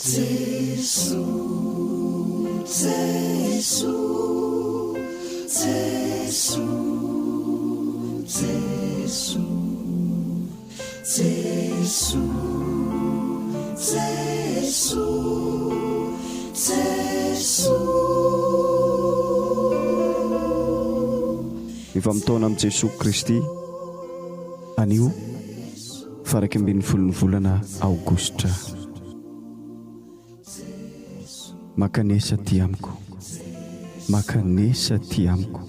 Jesoa, Jesoa, Jesoa, Jesoa, Jesoa, Jesoa, Jesoa. Efa mitaona amin'i Jesoa Kristy anio faha 11 ny volana aogositra. Mankanesa aty amiko, mankanesa aty amiko,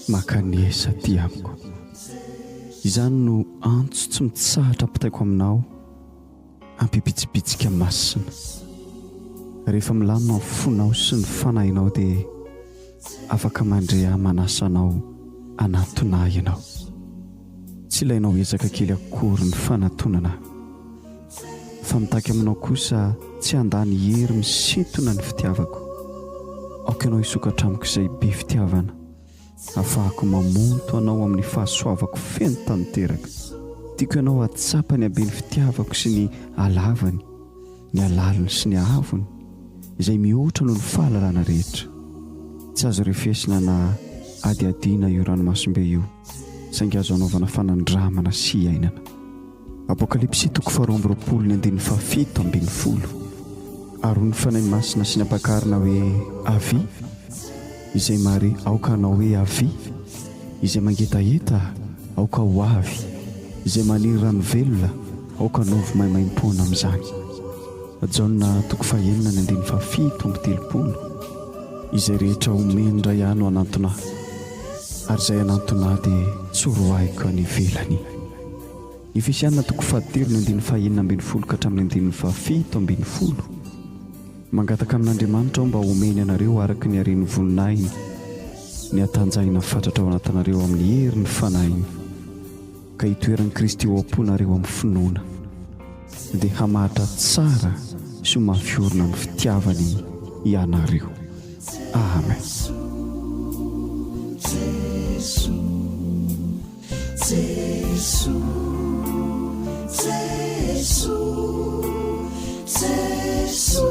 mankanesa aty amiko. Izany no antso tsy mitsahatra ampitaiko aminao ampibitsibitsika masina. Rehefa milamina ny fonao sy ny fanahinao dia afaka mandre ahy manasa anao hanatona ahy ianao. Tsy ilainao ezaka kely akory ny fanatonana ahy. Fa mitaky aminao kosa tsy handany hery misintona ny fitiavako. Aoka ianao hisokatra amiko izay be fitiavana, hahafahako mamonto anao amin'ny fahasoavako feno tanteraka. Tiako ianao hahatsapa ny haben'ny fitiavako sy ny halavany, ny halaliny sy ny haavony, izay mihoatra noho ny fahalalana rehetra. Tsy azo refesina na hadihadiana io ranomasimbe io, saingy azo anaovana fanandramana sy iainana. Apokalypsy toko faharoa amby roapolo ny andininy fahafito ambin'ny folo. Ary hoy ny Fanahy Masina sy ny ampakarina hoe, Avia! Izay mahare, aoka hanao hoe, Avia! Izay mangetaheta, aoka ho avy! Izay maniry rano velona, aoka hanovo maimaimpoana amin'izany. Jaona toko fahenina ny andininy fahafito amby telopolo. Izay rehetra omen'ny Ray ahy no hanantona ahy, ary izay hanantona ahy dia tsy horoahiko any ivelany. Efesiana toko fahatelo ny andininy fahenina ambin'ny folo ka hatramin'ny andininy fahafito ambin'ny folo. Mangataka amin'Andriamanitra aho mba homeny anareo araka ny haren'ny voninahiny ny hatanjahina fatratra ao anatinareo amin'ny herin'ny Fanahiny, ka hitoeran'i Kristy ao am-ponareo amin'ny finoana, dia hamahatra tsara sy ho mafy orina amin'ny fitiavany ianareo. Amen. Jesoa, Jesoa, Jesoa, Jesoa.